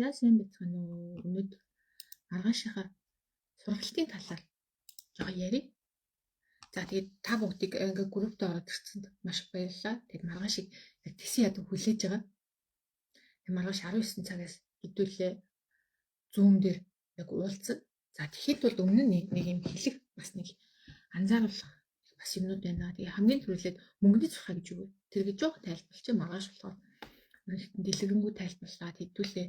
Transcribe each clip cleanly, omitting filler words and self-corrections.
За сайн байцгаана уу? Өнөөдөр маргаашийнхаа сургалтын талаар жоохон ярив. За тэгээд та бүгдийг ингээ группт ороод ирсэнд маш их баярлалаа. Тэгээд маргаашийг яг тэсэн ядан хүлээж байгаа. Тэгээд маргааш 19 цагаас хэдүүлээ Zoom дээр яг уулзсан. За тэгэхэд бол өмнө нь нэг юм хэлэх бас нэг анзааруулах бас юмнууд байна. Тэгээ хамгийн түрүүлээд мөнгөний цухаа гэж юу вэ? Тэр гэж жоох тайлбарлчих маргааш болохоор ерөнхийдөө дэлгэрэнгүй тайлбарлаад хэдүүлээ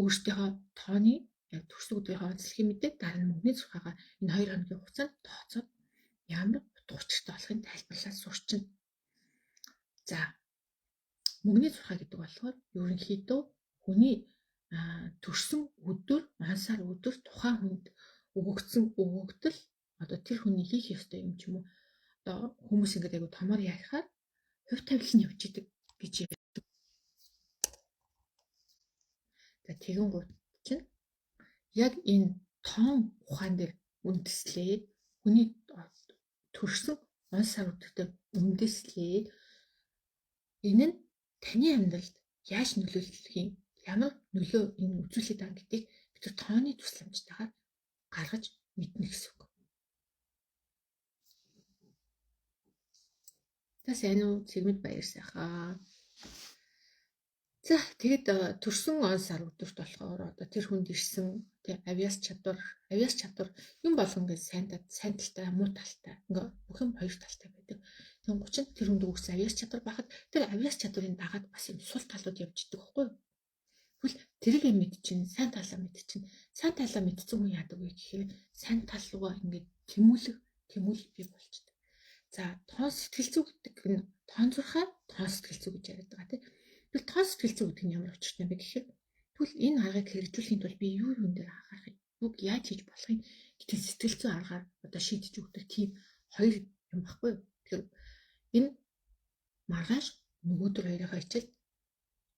өөрсдийнхөө тооны яг төрсөн өдрийнхөө онцлогийн мэдээ дараа нь мөнгөний цухаагаа энэ 2 хоногийн хугацаанд тооцоод ямар утга учиртай болохыг тайлбарлаад сурчна. За мөнгөний цухаа гэдэг болохоор ерөнхийдөө хүний төрсөн өдөр, он сар өдөр тухайн хүнд өгөгдсөн өгөгдөл одоо тэр хүний хийх ёстой юм ч юм уу одоо хүмүүс ингээд айгу томор яахаар хувь тавилан явж идэг гэж ярьдаг. За тэгэн гут чинь яг энэ тоон ухаан дээр үндэслээд хүний төрсөн он сар өдөртөө үндэслээд энэ нь таны амьдралд яаж нөлөөлөх юм, ямар нөлөө энэ үзүүлээд байгаа гэдгийг бид тэр тооны тусламжтайгаар гаргаж мэднэ гэсэн үг. За сайн уу, цэгмэд баяр сайхан. За тэгэд төрсөн он сар өдөрт болохоор одоо тэр хүнд ирсэн тий авиас чадвар, авиас чадвар юм болгон гэж сайн сайн талтай, муу талтай ингээ бүх юм хоёр талтай байдаг. Тэнгуү чинь тэр хүнд өгсөн авиас чадвар байхад тэр авиас чадварын дагаад бас юм сул талууд явж идэг байхгүй юу? Тэгвэл тэрийг мэдчин, сайн талаа мэдчин. Сайн талаа мэдсэн хүн яадаг вэ гэхээр сайн тал руугаа ингээд тэмүүлэх, тэмүүлэл бий болчдөг. За тоон сэтгэл зүй гэдэг нь тоон зурхаа, тоон сэтгэл зүй гэж яриад байгаа тийм. Тэгвэл тоон сэтгэл зүй гэдэг нь ямар учиртай юм бэ гэхээр тэгвэл энэ аргыг хэрэгжүүлэхийн тулд би юу юун дээр анхаарах юм? Юуг яаж хийж болох юм гэдэг сэтгэл зүй аргаар одоо шийдэж өгдөг тийм хоёр юм баггүй юу? Тэгэхээр энэ маргааш нөгөөдөр хоёрынхаа хичээл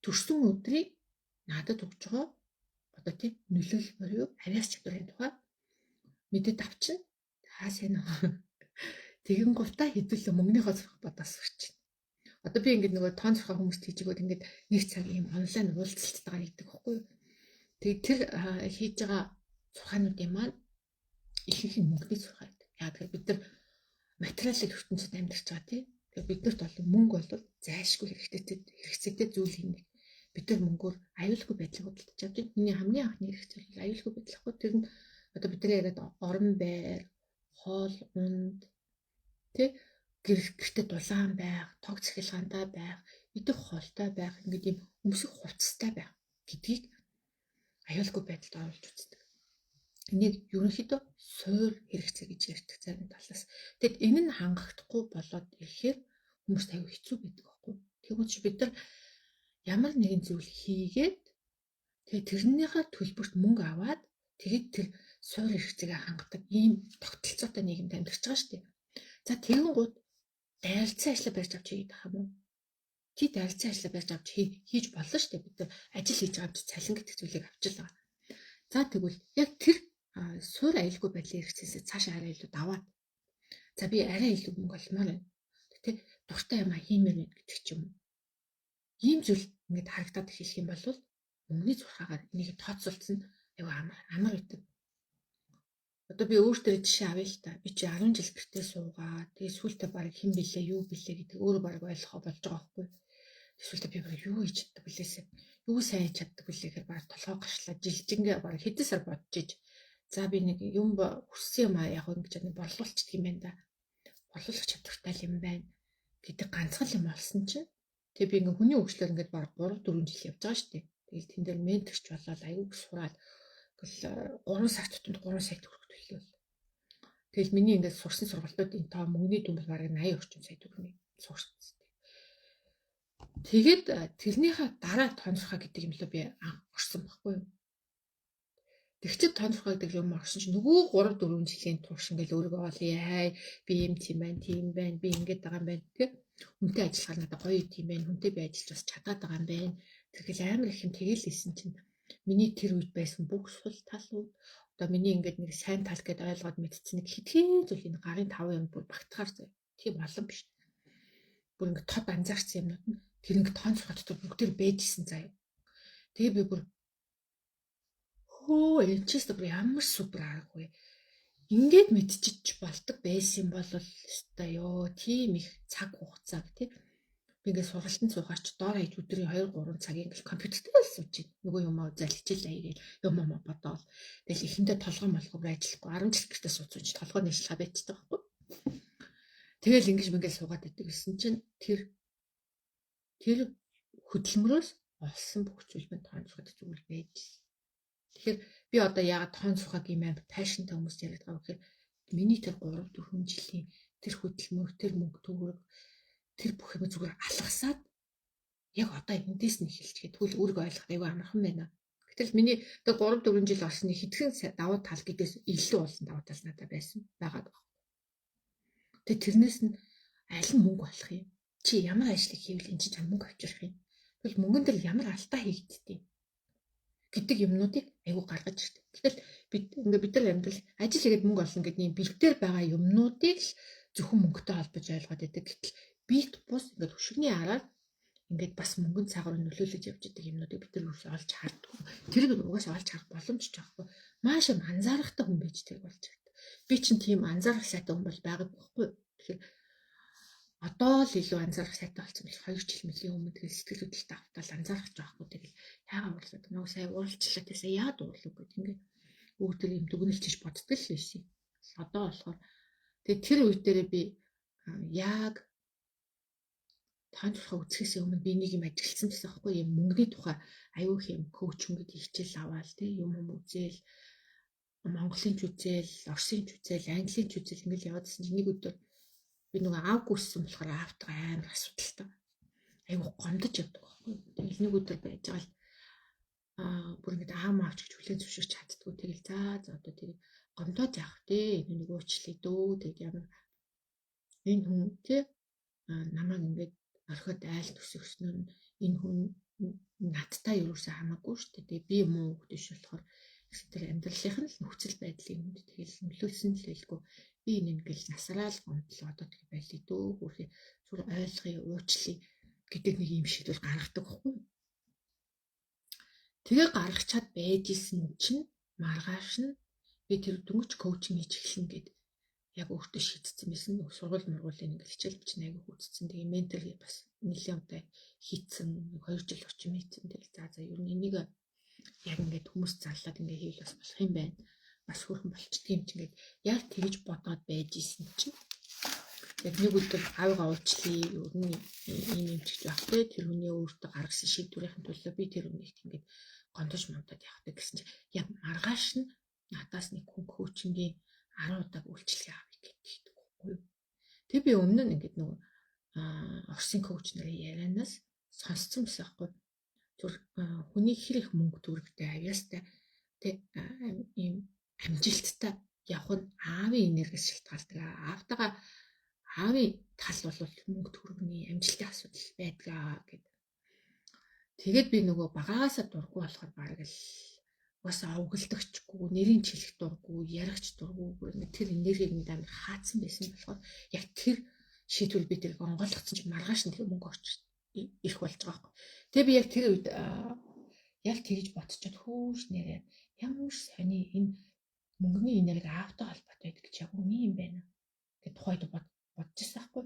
төрсөн өдрийг надад өгч байгаа одоо тийм нөлөөлөл буюу авиас чадварын тухай мэдээд авчна. За сайн уу. Тэгэн гутаа хэдүүлээ мөнгөнийхөө зурх бодоос хүрчин. Одоо би ингээд нөгөө тоон зурхаа хүмүүст хийж өгөөд ингээд нэг цаг ийм онлайн уулзалттайгаар хийдэг байхгүй юу. Тэгээд тэр хийж байгаа зурхаануудын маань ихэнх нь мөнгөний зурхаа гэдэг. Яг тэгэхээр бид нар материалын ертөнцид амьдарч байгаа тий. Тэгэхээр биднэрт бол мөнгө бол зайлшгүй хэрэгтэй хэрэгцээтэй зүйл юм нэг. Бид нар мөнгөөр аюулгүй байдлыг худалдаж авч байна. Миний хамгийн анхны хэрэгцээ бол аюулгүй байдал хгүй. Тэр нь одоо бидний яриад орон байр, хоол унд тий гэртээ дулаан байх, тог цахилгаантай байх, идэх хоолтой байх, ингээд ийм өмсөх хувцастай байх гэдгийг аюулгүй байдалд оруулж үздэг. Энийг ерөнхийдөө суур хэрэгцээ гэж ярьдаг зарим талаас. Тэгэд энэ нь хангахдахгүй болоод ирэхээр хүмүүст аюу хэцүү байдаг байхгүй. Тэгвэл бид нар ямар нэгэн зүйл хийгээд тэгээ тэрнийхээ төлбөрт мөнгө аваад тэгээд тэр суур хэрэгцээгээ хангадаг ийм тогтолцоотой нийгэмд амьдарч байгаа шүү дээ. За тэгэн гут дайралцсан ажлаа барьж авч хийгээд байгаа юм уу? Чи дайралцсан ажлаа барьж авч хийж болно шүү дээ. Бид нар ажил хийж байгаа юм чи цалин гэдэг зүйлийг авч л байгаа. За тэгвэл яг тэр суур аюулгүй байдлын хэрэгцээсээ цаашаа арай илүү даваад за би арай илүү мөнгө олмоор байна. Тэ дуртай юм а хиймээр байна гэдэг ч юм уу. Ийм зүйл ингээд харагдаад эхлэх юм бол мөнгөний зурхаагаар энийг тооцоолцсон аюу амар амар байдаг. Одоо би өөртөө жишээ авъя л та. Би чи 10 жил гэртээ суугаа. Тэгээ сүүлдээ баг хэн билээ, юу билээ гэдэг өөрөө баг ойлгохоо болж байгаа байхгүй. Сүүлдээ би баг юу хийж чаддаг билээсэ. Юу сайн хийж чаддаг билээ гэхээр баг толгой гарчлаа. Жилжингээ баг хэдэн сар бодож иж. За би нэг юм хүссэн юм а яг ингэж нэг борлуулчихдаг юм байна да. Борлуулах чадвартай юм байна гэдэг ганцхан юм олсон чинь тэгээ би ингээ хүний хөгжлөөр ингээд баг 3 4 жил явж байгаа шүү дээ. Тэгэл тэн дээр менторч болоод аюуг сураад гэл 3 сар тутамд 3 сая төгрөг төлөөл. Тэгэл миний ингээд сурсан сургалтуудын тоо мөнгөний дүн бол бараг 80 орчим сая төгрөгийн сурсан. Тэгээд тэрнийхээ дараа тонцорхоо гэдэг юм лөө би анх орсон байхгүй юу. Тэгчээд тонцорхоо гэдэг юм орсон чинь нөгөө 3 4 жилийн турш ингээл өөрийгөө олъё хай би юм тийм байна, тийм байна, би ингээд байгаа юм байна гэх. Хүнтэй ажиллахаар надад гоё тийм байна, хүнтэй би ажиллаж бас чадаад байгаа юм байна. Тэгэл амар их юм тэгэл исэн чинь миний тэр үед байсан бүх сул талууд одоо миний ингээд нэг сайн тал гэдээ ойлгоод мэдсэн нэг хитгэн зүйл энэ гарын 5 юм бүр багтахаар заяа. Тийм олон биш. Бүр ингээд тод анзаарсан юмнууд нь тэр ингээд тоон зурхаа дотор бүгдээр байжсэн заяа. Тэгээ би бүр хөө, энэ ч бүр ямар супер арга вэ? Ингээд мэдчиж болдог байсан юм бол өстой ёо, тийм их цаг хугацааг, тий, би ингээд сургалтанд суухаар ч доор хаяж өдрийн 2 3 цагийг ингээд компьютер дээр л сууж байна. Нөгөө юм уу үзэл, хичээл аягээл юм юм бодоол. Тэгэл эхэндээ толгой молгоор ажиллахгүй 10 жил гэртээ сууж толгой нэшлэха байцдаг байхгүй. Тэгэл ингэж мингээл суугаад байдаг гэсэн чинь тэр тэр хөдөлмөрөөс олсон бүх зүйл минь тоон цухад зүйл байж. Тэгэхээр би одоо яагаад тоон цухаг юм амар passion тай хүмүүс яриад байгаа вэ гэхээр миний тэр 3 4 жилийн тэр хөдөлмөр, тэр мөнгө төгрөг, тэр бүх юм зүгээр алгасаад яг одоо эндээс нь эхэлчихээ. Тэгвэл өөрийгөө ойлгох айгүй амархан байна. Гэтэл миний тэр 3 4 жил олсны хэдхэн давуу тал гэдээс илүү болсон давуу тал надад байсан байгаад байна. Тэгээ тэрнээс нь аль нь мөнгө болох юм? Чи ямар ажлыг хийвэл эн чинь чам мөнгө авчрах юм? Тэгвэл мөнгөн дээр ямар алдаа хийгддэг гэдэг юмнуудыг айгүй гаргаж ирдэг. Гэтэл бид ингээ бид нар амьдрал ажил хийгээд мөнгө олно гэдэг нэг бэлтээр байгаа юмнуудыг л зөвхөн мөнгөтэй холбож ойлгоод байдаг. Гэтэл бит бус ингээд хөшигний араар ингээд бас мөнгөн цагаар нөлөөлөж явж идэг юмнуудыг бид нар юусоо олж харддаг. Тэрийг угаасаа олж харах боломж ч байхгүй. Маш юм анзаарахтай хүн байж тэр болж хардаг. Би чинь тийм анзаарах сайтай хүн бол байгаагүй байхгүй. Тэгэхээр одоо л илүү анзаарах сайтай болсон бол 2 жил мөлийн өмнө тэгэл сэтгэл хөдлөлт автал анзаарах жоохгүй, тэгэл яагаад уурлаад, нөгөө сая уурлчлаа, тэг сая яагаад уурлав гэд ингээд бүгд тэр юм дүгнэлт хийж боддог л байсан. Одоо болохоор тэгээ тэр үе дээрээ би яг тоон тухай үзэхээс өмнө би нэг юм ажигласан байсан байхгүй, юм мөнгөний тухай аюу их юм coaching гэдэг хичээл аваал, тий, юм юм үзээл, Монголын ч үзээл, Оросын ч үзээл, Английн ч үзээл, ингээл яваадсэн чинь нэг өдөр би нөгөө аав гүйсэн болохоор аавтайгаа амар асуудалтай. Айгу гомдож явдаг байхгүй. Тэгэл нэг өдөр байж байгаа л бүр ингээд аав маавч гэж хүлээн зөвшөөрч чаддгүй. Тэгэл за за, одоо тэр гомдоод яах вэ? Энэ нэг уучлаа дөө. Тэгэл ямар энэ хүн, тий, намайг ингээд орхиод айл төсөгсөн нь энэ хүн надтай юусаа хамаагүй шүү дээ. Тэгээ би муу хүмүүс биш болохоор тэр амьдралынх нь л нөхцөл байдлын хүнд тэгэл нөлөөлсөн л байлгүй. Би энэ ингээл насраал гомдлоо, одоо тэг байлээ дөө, хүрхий зүр ойлгоё, уучлая гэдэг нэг юм шийдвэр гаргадаг байхгүй юу. Тэгээ гаргачаад байж исэн чинь маргааш нь би тэр дөнгөж coaching хийж эхэлнэ гэд яг өөртөө шийдсэн байсан. Нөгөө сургууль мургуулын ингээл хичээл бичнэ, айгүй хүүцсэн. Тэгээ ментор бас нэлээд удаа хийцэн, 2 жил орчим хийцэн. Тэгэл за за, ер нь энийг яг ингээд хүмүүс зарлаад ингээд хийвэл бас болох юм байна. Бас хөөрхөн болчдөг юм чинь гээд яг тэгж бодоод байж исэн чинь яг нэг өдөр аавыгаа уучлая, ер нь ийм юм ч гэж байхгүй. Тэр хүний өөртөө гаргасан шийдвэрийн төлөө би тэр хүнийг ингээд гомдож момдоод явах гэсэн чинь яг маргааш нь надаас нэг хүн coaching ийн 10 удааг үйлчилгээ авъя гэдэг байхгүй юу. Тэг би өмнө нь ингээд нөгөө Оросын coach нарын ярианаас сонсцсон байсан байхгүй. Зүр хүний хэр их мөнгө төгрөгтэй, авьяастай, тэг ийм амжилттай явах нь аавын энергиэс шалтгаалдаг. Аавтайгаа, аавын тал бол мөнгө төгрөгний амжилтын асуудал байдаг гэдэг. Тэгээд би нөгөө багаагаасаа дургу болохоор бараг л бас овголдогчгүй, нэрийн чилэх дургу, ярихч дургу, тэр энергийг нь амар хаацсан байсан болохоор яг тэр шийдвэр би тэр онгойлгоцсон чинь маргааш нь тэр мөнгө орч ирэх болж байгаа байхгүй. Тэгээ би яг тэр үед яг тэгж бодчоод хүүш, нэрээ ямар сони энэ мөнгөний энерги аавтай холбоотой байдаг гэж яг үний юм байна гэд тухайд бодож байсан байхгүй.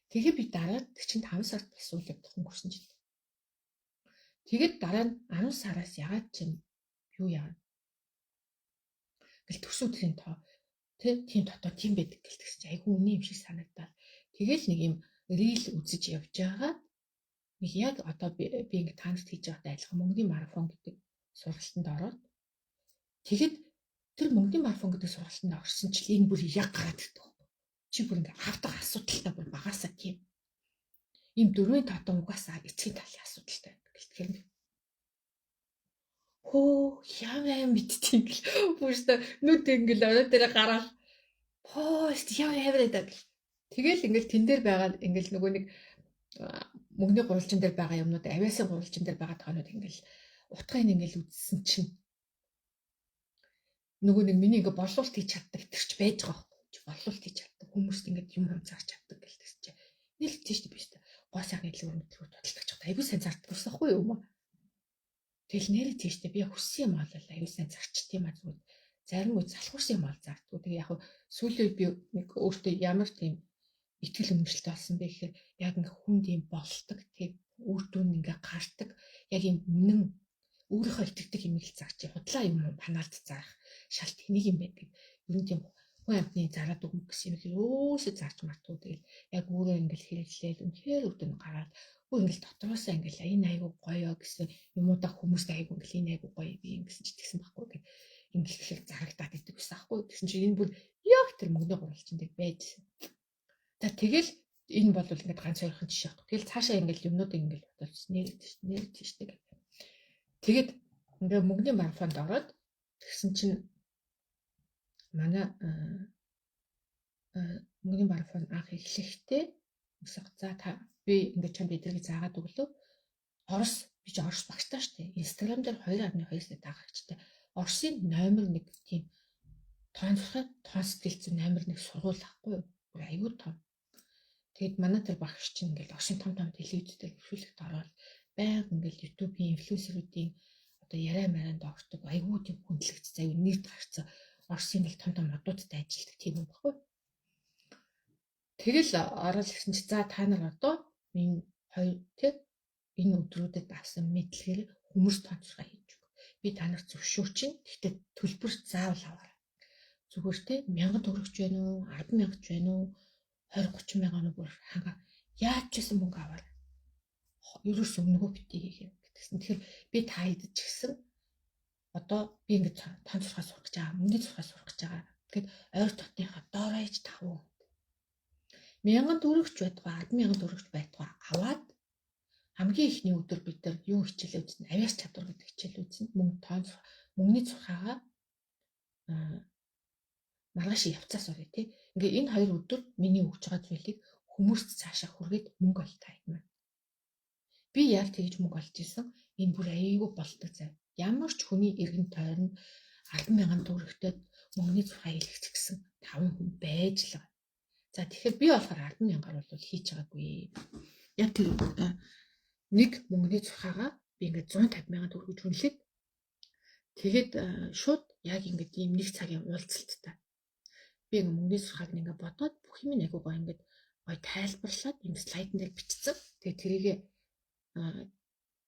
Тэгээ би дараа тэр чинь 5 сард бас үйл явдах өнгөрсөн жил. Тэгээд дараа нь 10 сараас ягаад чинь юу яа. Гэл төрсөн өдрийн тоо, тэ, тийм дотоо тийм байдаг гэл тэгс чи айгүй үний юм шиг санагдаад. Тэгэл нэг юм reel үзэж явж байгаа. Нэг яг одоо би ингэ та нарт хийж байгаатай адилхан мөнгөний марафон гэдэг сургалтанд ороод, тэгэд тэр мөнгөний марафон гэдэг сургалтанд орсон чил энэ бүр яг гараад ирдэг байхгүй. Чи бүр ингээ аавтайгаа асуудалтай, бүр багасаа тийм. Ийм дөрвийн тоотой угаасаа эцгийн талын асуудалтай байдаг гэл. Тэгэхээр хөө, ямар аим мэдтiin гэл бүрстэ нүд ингээл орой дээр гараал пост ямар амар байдаг гэл. Тэгэл ингээл тэн дээр байгаа ингээл нөгөө нэг мөнгөний гурвалжин дээр байгаа юмнууд, авиасын гурвалжин дээр байгаа тоонууд ингээл утгыг ингээл үзсэн чинь нөгөө нэг миний ингээ борлуулалт хийж чаддаг тэр ч байж байгаа байхгүй. Борлуулалт хийж чаддаг хүмүүст ингээд юм хумцаарч чаддаг гэл тэгс чи. Нийлж тийш биш үү? Гоо сайхны дэлгүүр мэтлгүүр судалдаж чаддаг. Айгуу сайн зарддаг байсан байхгүй юу юм. Тэгэл нэрээ тийштэй би хүссэн юм бол аюу сайн зарчт юм а зүгээр. Зарим үе залхуурсан юм бол зардгүй. Тэгээ яг сүүлийн би нэг өөртөө ямар тийм итгэл үнэмшилтэй болсон бэ гэхээр яг ингээ хүнд юм болдог тийм үр дүн ингээ гардаг яг юм үнэн өөрийнхөө итгэдэг юмыг л зарч худлаа юм панаалд зарах шал тэнийг юм байдаг. Ер нь тийм хүн амтны зараад өгнө гэсэн юм ерөөсөө зарч мартгүй. Тэгэл яг өөрөө ингээл хэрэглээл үнэхээр үр дүн гараад хөө ингээл дотроосоо ингээл энэ айгу гоё гэсэн юмудаа хүмүүст айгу ингээл энэ айгу гоё би ингэсэн ч тэгсэн байхгүй гэх ингээл зарагдаад идэг гэсэн аахгүй. Тэгсэн чинь энэ бүр яг тэр мөнгөний гурвалжин дээр байж. За тэгэл энэ бол ингээд ганц хоёрхан жишээ байхгүй. Тэгэл цаашаа ингээл юмнуудыг ингээл бодолч нэр тийш нэр тийштэй гэх. Тэгээд ингээ мөнгөний марафонд ороод тэгсэн чинь манай мөнгөний марафон анх эхлэхдээ за та би ингээд чамд эднийг заагаад өглөө. Орос би чи Орос багштай шүү дээ. Инстаграм дээр 2.2 сая дагагчтай. Оросын номер 1 тийм тоонцоход тоон сэтгэлзэн номер 1 сургууль ахгүй юу? Бүр аюу том. Тэгэд манай тэр багш чинь ингээл Оросын том том телевиз дээр нэвтрүүлэгт ороод байнга ингээл YouTube-ийн инфлюенсерүүдийн одоо яриа марианд ордог айгүй тийм хүндлэгдсэн аюу нэрд гарцсан Оросын нэг том том модуудтай ажилладаг тийм юм баггүй. Тэгэл орол ирсэн чи за та нар одоо энэ хоёр тэг энэ өдрүүдэд авсан мэдлэгээр хүмүүс тооцоолоо хийж өг. Би та нарт зөвшөөрч чинь. Гэхдээ төлбөр заавал аваарай. Зүгээр те 1000 төгрөгч байна уу, 100000 ч байна уу, 20 30 мянган бүр ханга яаж ч гэсэн мөнгө аваарай. Ерөөс өмнөгөө битгий хийхээ гэтгсэн. Тэгэхээр би та хэд ч гэсэн одоо би ингэж тонцорхоо сурах гэж байгаа, мөнгөний сурахаа сурах гэж байгаа. Тэгэхэд ойр дотныхоо доор аяж 5 мянган төгрөгч байтугай 10,000 төгрөгч байтугай аваад хамгийн эхний өдөр бид нар юу хичээлээ үзнэ? Авиас чадвар гэдэг хичээл үзнэ. Мөнгө тоон мөнгөний сурхаагаа маргааш явцаас орё тий. Ингээ энэ хоёр өдөр миний өгч байгаа зүйлийг хүмүүст цаашаа хүргээд мөнгө олё та юм. Би яг тэгж мөнгө олж исэн. Энэ бүр аяйгүй болдог зай. Ямар ч хүний эргэн тойронд 10,000 төгрөгтэй мөнгөний зурхаа хийлгэх гэсэн 5 хүн байж л байгаа. За тэгэхээр би болохоор 10,000-аар бол хийж байгаагүй. Яг тэр нэг мөнгөний зурхаагаа би ингээд 150,000 төгрөг үнэлээд тэгээд шууд яг ингээд ийм нэг цагийн уулзалттай. Би ингээд мөнгөний зурхааг ингээд бодоод бүх юм айгуу гоё ингээд гоё тайлбарлаад ийм слайдн дээр бичсэн. Тэгээд тэрийгэ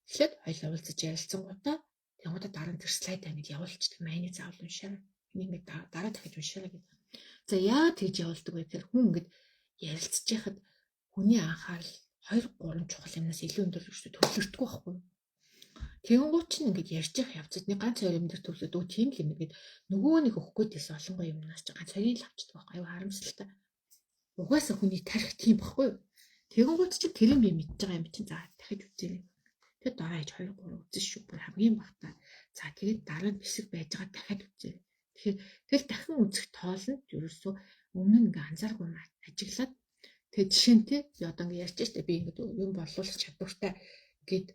эхлээд хоёлаа уулзаж ярилцсангуудаа тэгэнгүүтээ дараа нь тэр слайд ингээд явуулчихдаг. Майны заавал уншаарай. Энийг ингээд дараа дахиж уншаарай гэдэг. За яа тэгж явуулдаг вэ гэхээр хүн ингээд ярилцж яхад хүний анхаарал 2 3 чухал юмнаас илүү өндөр ерөөсөө төвлөрдөггүй байхгүй юу? Тэгэнгүүт чинь ингээд ярьж явах явцад нэг ганц хоёр юм дээр төвлөд өө тийм л юм гээд нөгөө нэг өгөх гээдээс олонгүй юмнаас чи ганц хоёрыг л авчдаг байхгүй аюу харамсалтай. Угаасаа хүний тарих тийм байхгүй юу? Тэгэнгүүт чинь тэрийг би мэдж байгаа юм чинь за дахиж үзээрэй. Тэгээд дараа иж 2 3 үзэн шүү бүр хамгийн багтаа. За тэгээд дараа нь бисэг байж байгаа дахиад үзээрэй. Тэгэхээр тэгэл дахин үзэх тоолнд ерөөсөө өмнө нь ингээ анзааргүй ажиглаад тэгээд жишээ нь те би одоо ингээ ярьж штэ би ингээ юм боловсруулах чадвартай гэд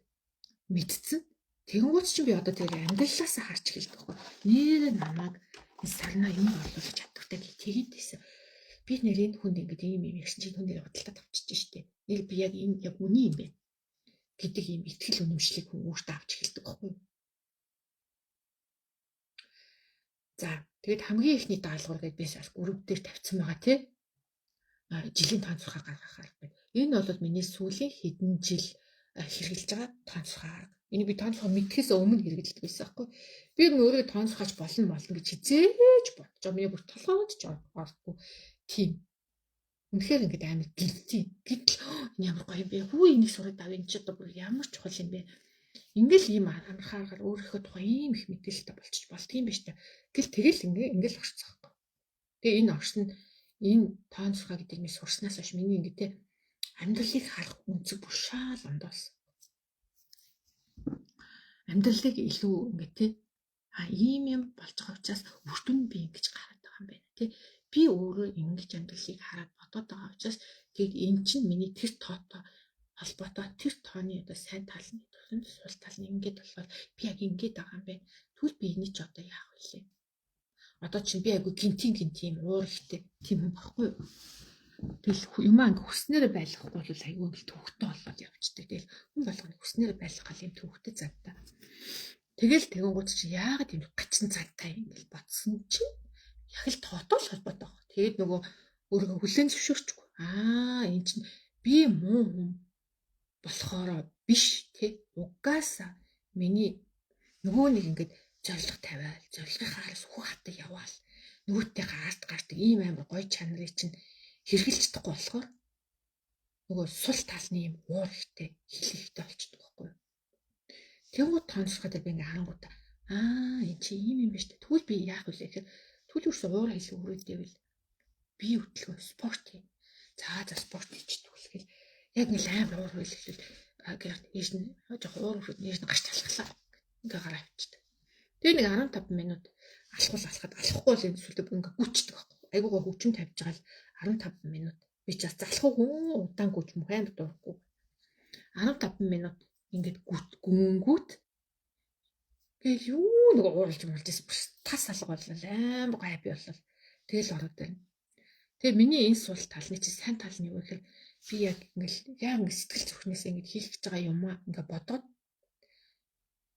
мэдсэн. Тэгэнгүүт чинь би одоо тэр амьдралаасаа харж эхэлдэг байхгүй. Нэрээ намайг энэ сарнаа юм боловсруулах чадвартай гэж тэгээд байсан. Би нэр энэ хүнд ингээ ийм юм ярьсан чинь хүн нэр худалдаад авчиж штэ. Нэр би яг энэ яг үний юм байна гэдэг ийм итгэл үнэмшлийг хүн өөртөө авч эхэлдэг байхгүй. За тэгээд хамгийн эхний даалгавар гэдээ би групп дээр тавьсан байгаа тий. Жилийн тооцоолоо гаргах арга байна. Энэ бол миний сүүлийн хэдэн жил хэрэглэж байгаа тооцоолоо арга. Энийг би тооцоолоо мэдхээс өмнө хэрэглэдэг байсан байхгүй. Би өөрөө тооцоолооч болно болно гэж хизээж бодож байгаа. Миний бүр толгойд ч ордоггүй. Тийм. Үнэхээр ингээд амар гинти. Гэтэл энэ ямар гоё юм бэ? Хүү энийг сураад ав энэ ч одоо бүр ямар чухал юм бэ? Ингээл ийм амархааргаар өөрийнхөө тухай ийм их мэдээлэлтэй болчих болдгийм биш та. Гэл тэгэл ингээ ингээл орцсон байхгүй. Тэгээ энэ орсон энэ тоон зургаа гэдэг нь сурснаас хойш миний ингээ те амьдралыг харах өнцөг бүр шаал ондоос. Амьдралыг илүү ингээ те а ийм юм болж байгаа учраас үр дүн би ингэж гараад байгаа юм байна те. Би өөрөө ингэж амьдралыг хараад бодоод байгаа учраас тэгээд эн чинь миний тэр тоотой холбоотой тэр тооны одоо сайн тал нь сул тал нь ингэж болохоор би яг ингэж байгаа юм байна. Тэгвэл би энийг ч одоо яах вэ? Одоо чинь би айгу гинтийн гинтийн уур ихтэй тийм хүн баггүй юу? Тэгэл юмаа ингээ хүснээрээ байлгахгүй бол айгу ингээл төвхтөө болоод явцдаг. Тэгэл хүн болгоно хүснээрээ байлгах гал юм төвхтэй задтай. Тэгэл тэгэнгүүт чи яагаад юм гачин цантай юм гэл бодсон чинь яг л тоотой л холбоотой баг. Тэгээд нөгөө өөрийгөө хүлээн зөвшөөрчихгүй. Аа, эн чинь би муу хүн болохоор биш тий. Угаасаа миний нөгөө нэг ингээд зориг тавиал, зорилгынхаа араас хүү хатаг яваал, нөгөөтэйгээ арт гардаг ийм амар гоё чанарыг чинь хэрэгжилж чадахгүй болохоор нөгөө сул талны юм уур ихтэй, хил ихтэй болчдөг байхгүй юу. Тэнгүүд тооцоход би ингээ харангуйта аа, эн чи ийм юм байна шүү дээ. Тэгвэл би яах вэ гэхээр тэгвэл юусе уур хил өрөөд ивэл би хөдөлгөөн спорт хий. За за, спорт хийчихдэг гэл яг нэг амар уур хил эхлэл гэх нийш нь жоох уур хил нийш нь гарч алхлаа. Ингээ гараа авчихдээ. Тэгээ нэг 15 минут алхвал алхаад, алхахгүй л энэ сүлдө ингээ гүчдэг байхгүй. Айгуугаа хөгжим тавьж байгаа л 15 минут би ч бас залхах удаан гүч мөх амар дурггүй. 15 минут ингээд гүнгүүт гээл юу нэг ууралж муулж байсан, тас алга боллоо, амар гоё happy боллоо. Тэгэл ороод ирнэ. Тэгээ миний энэ сул талны чи сайн тал нь юу гэхээр би яг ингээл яг ингээ сэтгэл зүрхнээс ингээд хийх гэж байгаа юм аа ингээ бодоод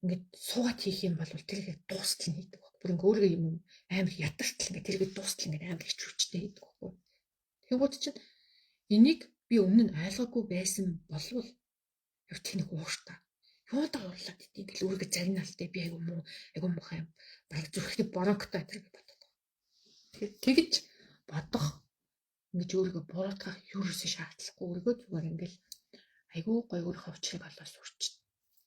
ингээд суугаад хийх юм бол тэрийг дуустал нь хийдэг баг. Бүр ингээ өөрийгөө юм амар ядартал ингээ тэрийг дуустал ингээ амар их хүчтэй хийдэг байхгүй. Тэнгууд чинь энийг би өмнө нь ойлгоогүй байсан болвол яг тэнэг ууртай. Юудаа уурлаад идэв гэл өөрийгөө загнаал тэ, би айгу муу, айгу муухай юм. Бараг зүрхний боронктой тэр гэж бодод. Тэгэхээр тэгж бодох, ингэж өөрийгөө буруутгах юуроос шаардлагагүй, өөрийгөө зүгээр ингээл айгу гоё өөрийнхөө учрыг олоо сурч.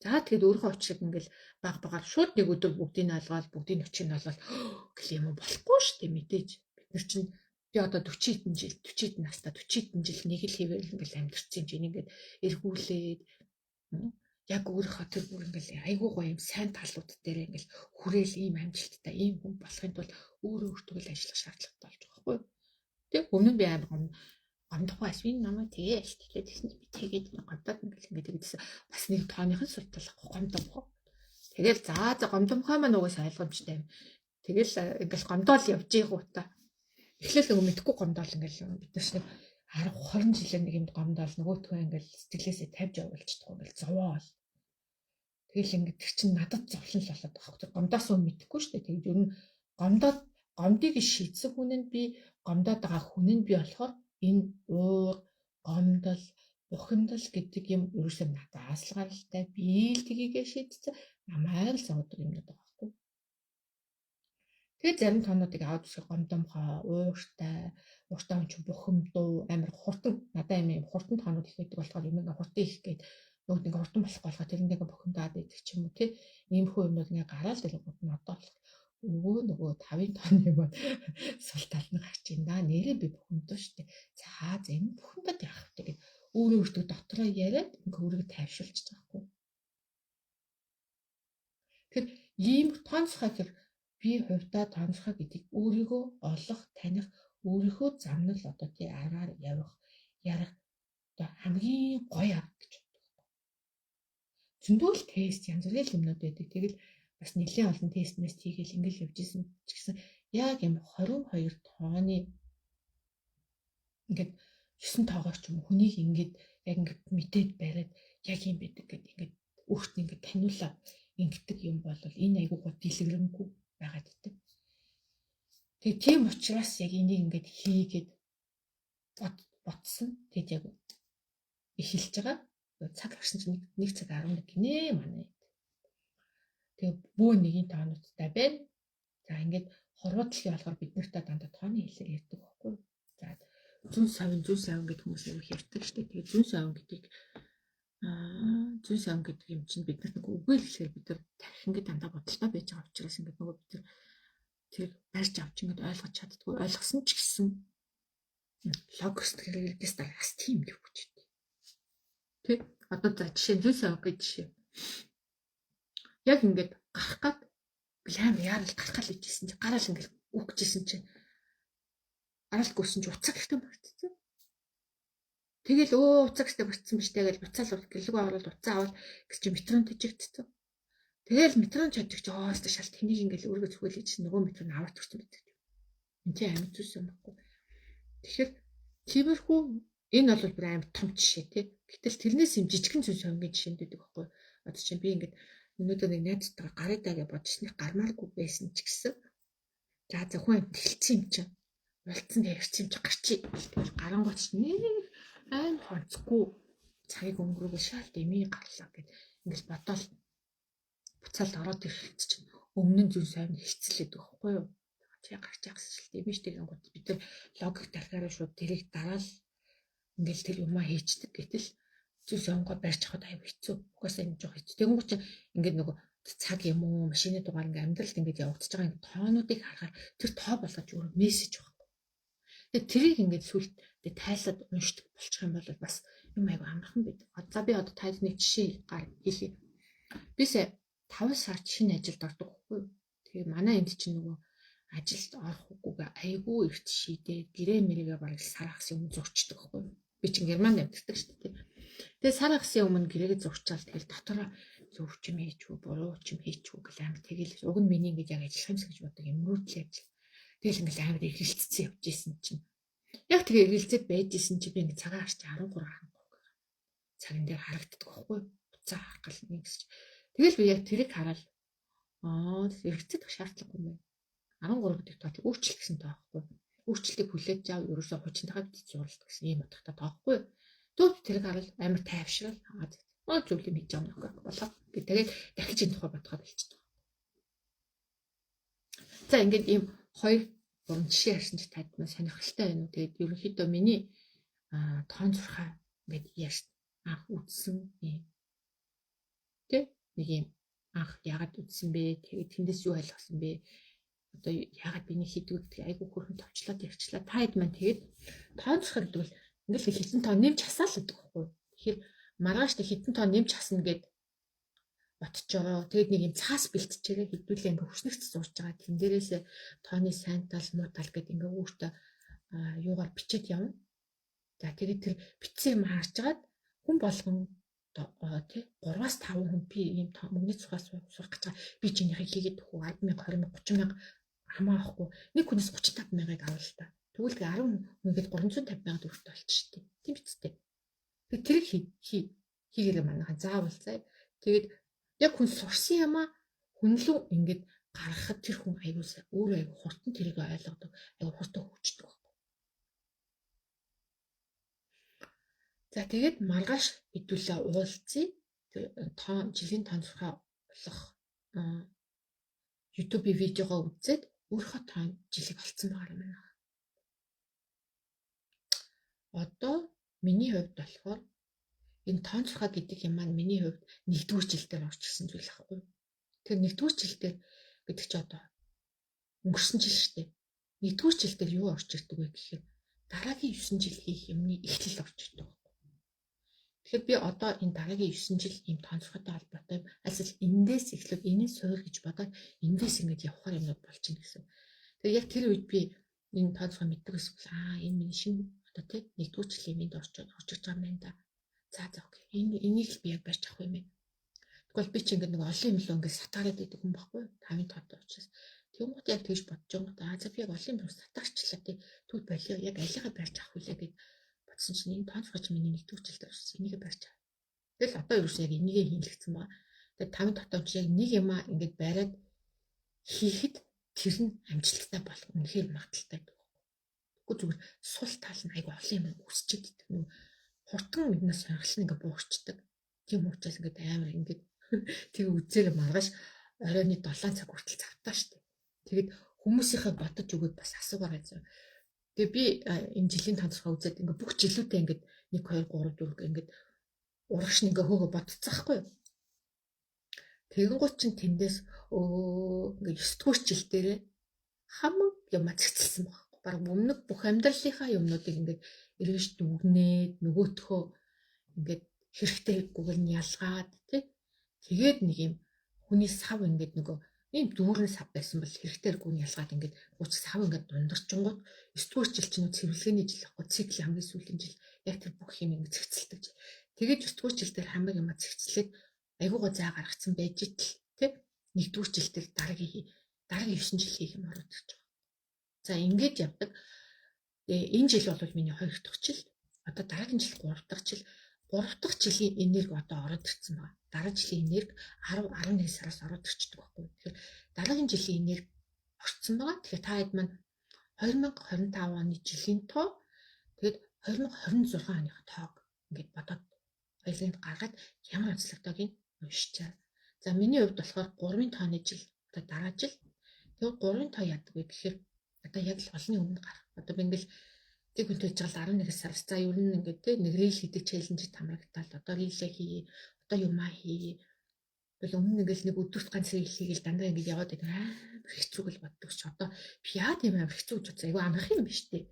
За, тэгэд өөрийнхөө учрыг ингээл баг багаар шууд нэг өдөр бүгдийг нь олгоод, бүгдийг учрыг нь олоод гэл юм болохгүй шүү дээ мэдээж. Бид нар чинь би одоо 40 хэдэн жил, 40 хэдэн настай, 40 хэдэн жил нэг л хэвээр ингээл амьдэрсэн юм чинь ингээд эргүүлээд яг өөрийнхөө тэр бүр ингээл айгуу гоё юм сайн талууд дээр ингээл хүрээл ийм амжилттай ийм хүн болохын тулд өөрөө өөртөө л ажиллах шаардлагатай болж байгаа байхгүй юу? Тэг өмнө нь би амар гомдохгүй бас би намайг тэгээл тэгээд тэгсэн чинь би тэгээд гомдоод ингээл ингээд тэгдсэн, бас нэг тооныхын сул тал гомдомхоо. Тэгэл за за, гомдомхой маань угаасаа ойлгомжтой юм. Тэгэл ингээл гомдоол явж байгаа та. Эхлээл нөгөө мэдхгүй гомдоол ингээл бид нар нэг 10 20 жилээр нэг юмд гомдоол нөгөөтгөө ингээл сэтгэлээсээ тавьж явуулчихдаг, ингээл зовоол. Тэгэл ингээд тэр чинь надад зовлон л болоод байгаа хэрэг. Гомдоос өмнө мэдэхгүй шүү дээ. Тэгээд ер нь гомдоод гомдыг шийдсэн хүн нь би, гомдоод байгаа хүн нь би болохоор энэ уур, гомдол, бухимдал гэдэг юм ерөөсөө надаас л гаралтай, би л тгийгээ шийдсэн, намайг л зовдөг юмнууд байгаа байхгүй. Тэгээд зарим тоонуудыг аваад үзэх, гомдомхоо, ууртай, ууртай хүн чинь бухимдуу, амар хурдан, надад юм хурдан тоонууд их байдаг болохоор юм ингээ хурдан их гээд нөгөөд ингээ хурдан болохгүй болохоор тэрэндээ ингээ бухимдаад байдаг ч юм уу тий. Иймэрхүү юмнууд ингээ гараал дэлгүүд нь одоо болохоор өвөө нөгөө 5-ын тооны юм сул тал нь гарч ин да. Нэрээ би бухимдуу штэ. За за, энэ бухимдаад яах вэ гэд өөрөө өөртөө дотроо яриад ингээ өөрийгөө тайвшруулчих байгаа байхгүй. Тэгэхээр ийм тооцохоо тэр би хувьдаа тооцохоо гэдгийг өөрийгөө олох, таних, өөрийнхөө замнал одоо тий аргаар явах, ярих одоо хамгийн гоё арга гэж боддог. Зөндөө л тест, янз бүрийн юмнууд байдаг. Тэгэл бас нэлээд олон тест мэст хийгээл ингээл явж исэн ч гэсэн яг юм 22 тооны ингээд 9 тоогоор ч юм хүнийг ингээд яг ингээд мэдээд бариад яг юм байдаг гэд ингээд өөрт нь ингээд таниулаад ингэдэг юм бол энэ айгуугаа дэлгэрэнгүй байгаад идэг. Тэгээ тийм учраас яг энийг ингээд хийгээд ботсон. Тэгэд яг эхэлж байгаа. Цаг гарсан чинь 1 цаг 11 гинэ манай. Тэгээ бөө нэгийн тоонуудтай байна. За, ингээд хорвоо дэлхий болохоор бид нартай дандаа тооны хэлээр ярьдаг байхгүй юу? За, зүүн савн, зүүн савн гэдэг хүмүүс аяг ярьдаг шүү дээ. Тэгээ зүүн савн гэдгийг зүүн савн гэдэг юм чинь бид нарт нэг үгээр хэлэхээр бид нар тархи ингээд дандаа бодолтой байж байгаа учраас ингээд нөгөө бид нар тэр барьж авч ингээд ойлгож чаддгүй, ойлгосон ч гэсэн логик сэтгэлгээс бас тийм л гэж байна. Тэ? Одоо за, жишээ, зүүн савн гэж жишээ. Яг ингээд гарах гад амар яарал гарах гал ижсэн чи гараал ингээд үхгэжсэн чи гараал гүсэн чи уцаа гэртээ мартцсан. Тэгэл өө уцаа гэртээ мартсан биш тэгэл буцаал гэлэг ороод уцаа аваад гэж чи метрон тэжигдсэн. Тэгэл метрон чадчих чи оос шал тэнийг ингээл өөргөө зүгэл хийж нөгөө метрон аваад төрсөн байдаг. Энд чи амьд зүйлс юм баггүй. Тэгэхээр тиймэрхүү энэ бол бүр амар том жишээ тий. Гэтэл тэрнээс юм жижигэн зүйл сонгийн жишээнд байдаг байхгүй. Одоо чинь би ингээд Өнөөдөр нэг найзтайгаа гаръя даа гэж бодсоных гармааргүй байсан ч гэсэн за за хүн амьд хэлсэн юм чинь уулзсан гэж ярьсан юм чи гарчий. Тэгэл гарангуут ч нэг аим хонцгүй цагийг өнгөрөөгөө шал дэмий гарлаа гэд ингээл бодоол буцаал ороод ирэхэд чинь өмнө нь зүн сайн хэлцэлээд байгаа байхгүй юу? Чи гарч явах гэсэн шил дэмий штэ гингууд бид тэр логик тархиараа шууд тэрийг дараал ингээл тэр юмаа хийчдэг. Гэтэл зүн сонгоо барьж авахд аюу хэцүү. Угаасаа энэ жоох хэцүү. Тэгэнгүүт чинь ингээд нөгөө цаг юм уу, машины дугаар ингээд амьдралд ингээд явагдаж байгаа ингээд тоонуудыг харахаар тэр тоо болгож өөрөө мессеж байхгүй. Тэгээ тэрийг ингээд сүлд тайлаад уншдаг болчих юм бол бас юм айгу амархан байдаг. За би одоо танд нэг жишээ гар хэлье. Бисээ 5 сард шинэ ажилд ордог байхгүй юу? Тэгээ манай энд чинь нөгөө ажилд орох үгүйгээ айгүй эрт шийдээ гэрээ мэрээгээ бараг сар хагасын өмнө зурчдаг байхгүй юу? Би чинь Германд амьдардаг шүү дээ. Тэгээ сар хагасын өмнө гэрээгээ зурчаал тэгэл дотороо зөв ч юм хийчихүү, буруу ч юм хийчихүү гэл амар тэгэл уг нь миний ингэж яг ажиллах юмсан гэж боддог юм мөрөдлөө ажил. Тэгэл ингээл амар эргэлцсэн явж исэн чинь. Яг тэгээ эргэлзээд байж исэн чи би ингэ цагаа харч 13 13 цаган дээр харагддаг байхгүй юу? Буцаа харах гал нэг гэсэн чи. Тэгэл би яг тэрийг хараад аа эргэцэх шаардлагагүй юм байна. 13 гэдэг тоо өөрчлөлт гэсэн тоо байхгүй юу? Өөрчлөлтийг хүлээж ав ерөөсөө хуучин-тайгаа бит зурлалт гэсэн ийм утгатай тоохгүй. Тэгвэл тэрийг хараад амар тайвшрал хаад маа зүйл юм хийж байгаа юм болоо. Гэ тэгээд дахиж энэ тухай бодохоо болчихдог. За ингээд ийм хоёр гурван жишээ ярьсан чи танд маань сонирхолтой байна уу? Тэгээд ерөнхийдөө миний тоон зурхаа ингээд ярьсан анх үзсэн юм. Тэ нэг юм анх яагаад үзсэн бэ? Тэгээд тэндээс юу ойлгосон бэ? Одоо яагаад би нэг хийдгүү гэдгийг айгүй хөрхөн товчлоод ярьчлаа. Та хэд маань тэгээд тоон зурхаа гэдэг бол ингээл хитэн тоо нэмж хасаал гэдэг байхгүй юу? Тэгэхээр маргааш тэг хитэн тоо нэмж хасна гэд ботчороо. Тэгээд нэг юм цаас бэлтжээрээ хэдүүлээ ингээ хүснэгт зурж байгаа. Тэн дээрээс тооны сайн тал, муу тал гэд ингээ өөртөө юугаар бичээд явна. За тэгээд тэр бичсэн юм харж агаад хүн болгон тий 3-аас 5 хүн би ийм мөнгөний цухаас сурах гэж байгаа. Би чинийхийг хийгээд өгөх 10 мянга, 20 мянга, 30 мянга хамаа авахгүй. Нэг хүнээс 35 мянгаыг авал та. Тэгвэл 10 хүн гээд 350 мянга төгрөгтэй болчих шүү дээ. Тийм биз дээ. Тэгээд тэрийг хий хийгээрэй манайхан заавал заа. Тэгээд яг хүн сурсан юмаа хүн лүү ингээд гаргахад тэр хүн аягүй өөрөө аягүй хурдан тэрийг ойлгодог, аягүй хурдан хөгждөг байхгүй. За тэгээд маргааш хэдүүлээ уулзъя. Тэр тоон жилийн тоон зурхаа болох YouTube-ийн видеогоо үзээд өөрийнхөө тоон жилийг олцсон байгаа юм байна. Одоо миний хувьд болохоор энэ тоон зурхаа гэдэг юм маань миний хувьд нэгдүгээр жил дээр орж ирсэн зүйл байхгүй. Тэр нэгдүгээр жил дээр гэдэг чи одоо өнгөрсөн жил шүү дээ. Нэгдүгээр жил дээр юу орж ирдэг вэ гэхээр дараагийн 9 жил хийх юмны эхлэл орж ирдэг. Тэгэхээр би одоо энэ дараагийн 9 жил ийм тооцоололтой холбоотой юм. Альсэл эндээс эхлээд энэ суурь гэж бодоод эндээс ингэж явахаар юмнууд болж байна гэсэн. Тэгэхээр яг тэр үед би энэ тооцоолол мэддэг гэсэн бол энэ миний шинэ одоо тий нэгдүгээр жилийн энд орж орж байгаа юм байна да. За за окей. Энэ энийг л би яг барьж авах юм байна. Тэгвэл би чи ингээд нэг олон юм лөө ингээд сатаарад байдаг хүн байхгүй юу? Тавын тоотой учраас. Тэнгуут яг тэгж бодож байгаа. За би яг олон юм сатаарчлаа тий. Тэгвэл болио яг алигаа барьж авах вүлээ гэд бодсон чинь энэ тооцоолж миний нэгдүгээр жилд орсон. Энийгээ барьж авах. Тэгэл одоо ерөөс яг энийгээ хийлгэсэн байгаа. Тэгээд тавын дотоод чи яг нэг юмаа ингээд бариад хийхэд тэр нь амжилттай болох үнэхээр магадлалтай гэдэг. Тэгэхгүй зүгээр сул тал нь айгу олон юм үүсчихэд идэг. Нөгөө хурдан мэднээс сонирхол нь ингээд буурчдаг. Тийм учраас ингээд амар ингээд тэгээ үзээрэй маргааш оройн 7 цаг хүртэл завтаа штэ. Тэгээд хүмүүсийнхээ бодож өгөөд бас асуугаарай зөө. Тэгээ би энэ жилийн тооцоолоо үзээд ингээд бүх жилүүдээ ингээд 1 2 3 4 ингээд урагш нь ингээ хөөгө бодцсаахгүй юу. Тэгэнгүүт чинь тэндээс өө ингээд 9 дугаар жил дээрээ хамаг юм цэгцэлсэн байхгүй. Бараг өмнөх бүх амьдралынхаа юмнуудыг ингээд эргэж дүгнээд нөгөөтхөө ингээд хэрэгтэйгүйгээр нь ялгаад тий. Тэгээд нэг юм хүний сав ингээд нөгөө ийм дүүрэн сав байсан бол хэрэгтэйггүй нь ялгаад ингээд гуч сав ингээд дундарчингууд 9 дугаар жил чинь цэвэрлэгээний жил ахгүй цикл хамгийн сүүлийн жил яг тэр бүх юм ингээд цэгцэлдэг жил. Тэгээд 9 дугаар жил дээр хамаг юм цэгцлээд айгуугаа зай гаргацсан байж итл тий нэгдүгээр жил дээр дараагийн 9 жил хийх юм ороод ирж байгаа. За ингээд явдаг. Тэгээ энэ жил бол миний 2 дахь жил. Одоо дараагийн жил 3 дахь жил. 3 дахь жилийн энерги одоо ороод ирсэн байна. Дараа жилийн энерги 10 11 сараас ороод ирчихдэг байхгүй. Тэгэхээр дараагийн жилийн энерги орцсон байгаа. Тэгэхээр та хэд маань 2025 оны жилийн тоо, тэгээд 2026 оных тоог ингээд бодоод хоёулыг гаргаад ямар онцлогтойг нь уншичаа. За, миний хувьд болохоор 3-ын тооны жил, одоо дараа жил. Тэгэхээр 3-ын тоо яадаг вэ гэхээр одоо яг л олны өмнө гарах. Одоо би ингээл тэг хүн төлж байгаа 11 сараас, за, ер нь ингээд те нэг reel хийдэг challenge хамрагтаал, одоо reel ээ хий, одоо юмаа хий. Тэгэл өмнө ингээл нэг өдөрт ганц reel хийгээл дандаа ингээд яваад байдаг, амар хэцүү гэл боддог чи одоо би яа тийм амар хэцүү гэж бодсон, айгүй амарх юм биш үү?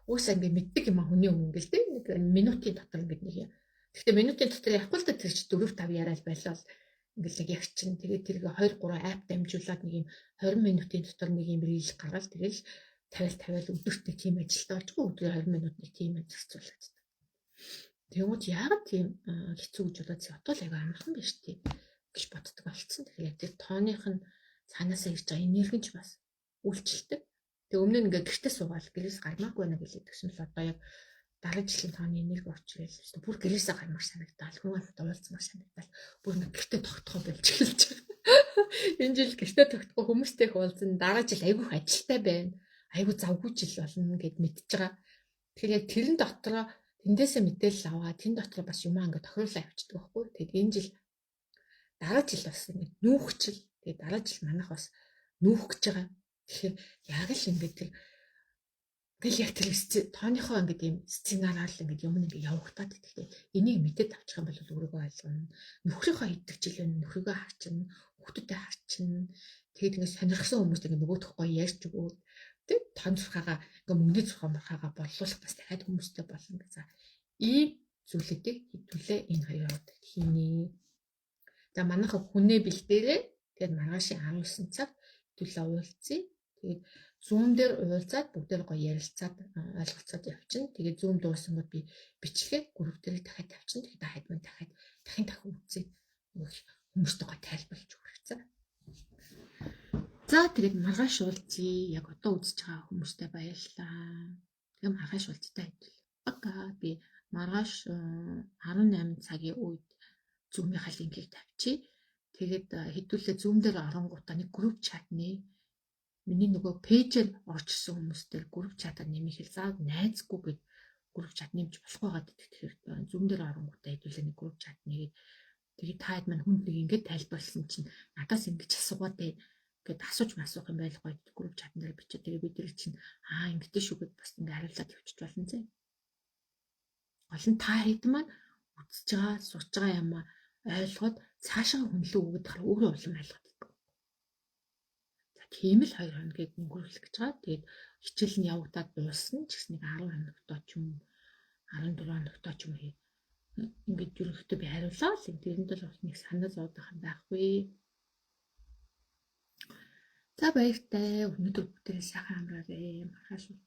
Уусаа ингээд мэддэг юм а хүний өмнө ингээл те нэг минутын дотор ингээд нэг юм. Гэхдээ минутын дотор ярихгүй л да, тэр чи 4 5 яриад байлаа л ингээл нэг ярьчин. Тэгээд тэрийг 2 3 app дамжуулаад нэг юм 20 минутын дотор нэг юм reel гаргаал, тэгэл тавиал тавиал өдөрт нэг тийм ажилтаа болчихгүй, өдрийн 20 минут нэг тийм зарцуулаад. Тэгмүүд яагаад тийм хэцүү гэж бодоод, одоо л айгүй амархан биш тий гэж боддог болцсон. Тэгэхээр яг тэр тооных нь цаанаасаа ирж байгаа энерги ч бас үйлчлдэг. Тэг өмнө нь ингээд гэртээ суугаал гэрээс гармаагүй байна гэлээд тэгсэн л одоо яг дараа жилийн тооны энерги орч ирэл бүр гэрээсээ гармаар санагдаал, хүн алт уулзмаар санагдаал, бүр нэг гэртээ тогтхоо болж эхэлж байгаа. Энэ жил гэртээ тогтохгүй, хүмүүстэй их уулзсан, дараа жил айгүй их ажилтай байна. Айгүй завгүй жил болно гэд мэдчихэж байгаа. Тэгэхээр яг тэрэн дотроо тэндээсээ мэдээлэл аваад, тэн дотроо бас юмаа ингээд тохируулаа авчдаг байхгүй. Тэгээд энэ жил, дараа жил бас ингээд нүүхчил. Тэгээд дараа жил манайх бас нүүх гэж байгаа. Тэгэхээр яг л ингээд тэр ингээл яг тэр тооныхоо ингээд ийм сценараар л ингээд юм ингээд явагдаад. Тэгэхээр энийг мэдээд авчих юм бол өөрийгөө ойлгоно. Нөхрийнхөө идэх жил байна. Нөхрийгөө харчна, хүүхдүүдэд харчна. Тэгээд ингээд сонирхсан хүмүүст ингээд нөгөөх гоё ярьж өгөөд тэг тон зурхаагаа ингээд мөнгөний зурхаа мурхаагаа боллуулах бас дахиад хүмүүстэй болно гэж. За, ийм зүйлүүдийг хэдүүлээ энэ хоёроо хийнэ. За, манайха хүнээ бэлдээрээ. Тэгээд маргаашийн 19 цаг хэдүүлээ уулзъя. Тэгээд Zoom дээр уулзаад бүгдээр гоё ярилцаад, ойлголцоод явчихна. Тэгээд Zoom дуусангууд би бичлэгээ group дээр дахиад тавьчихна. Тэгээд хаад мань дахиад дахин дахин үзээд хүмүүстэй гоё тайлбарлаж өгөх. За, тэгээд маргааш уулзъя. Яг одоо үзэж байгаа хүмүүстээ баярлалаа. Тэгээ маргааш уулзтаа хэдүүл. Пока. Би маргааш 18 цагийн үед Zoom-ийнхаа link ийг тавьчих. Тэгээд хэдүүлээ Zoom дээр оронгуудаа нэг group chat нэ. Миний нөгөө page ээр орж ирсэн хүмүүстэй group chat-аар нэмэх хэл заавал найзгүй гэд group chat нэмж болохгүй байгаа гэдэг. Тэгэхээр Zoom дээр оронгуудаа хэдүүлээ нэг group chat нэгээд, тэгээд та хэд маань хүнд нэг ингэж тайлбарласан чинь надаас ингэж асуугаад бай гэд асууж масуух юм байлгүй, group chat ан дээр бичээ. Тэгээ бид нар чинь аа ингэдэж шүү гэд бас ингээ хариулаад явчих болно зэ. Гол нь та хэд маань үзэж байгаа, сурч байгаа юм а ойлгоод цаашаа хүнлэн өгöd хараа өөрөө улам ойлгоод идэг. За, тийм л 2 хоногийг өнгөрүүлэх гэж байгаа. Тэгээд хичээл нь явагдаад дуусна ч гэсэн нэг 10 хоногтой ч юм, 14 хоногтой ч юм ингээд ерөнхийдөө би хариулаа л. Тэрэнд бол бас нэг санаа зовдох юм байхгүй. За, баяртай. Өнөөдөр бүгдээрээ сайхан амраарай. Маргааш уулзъя.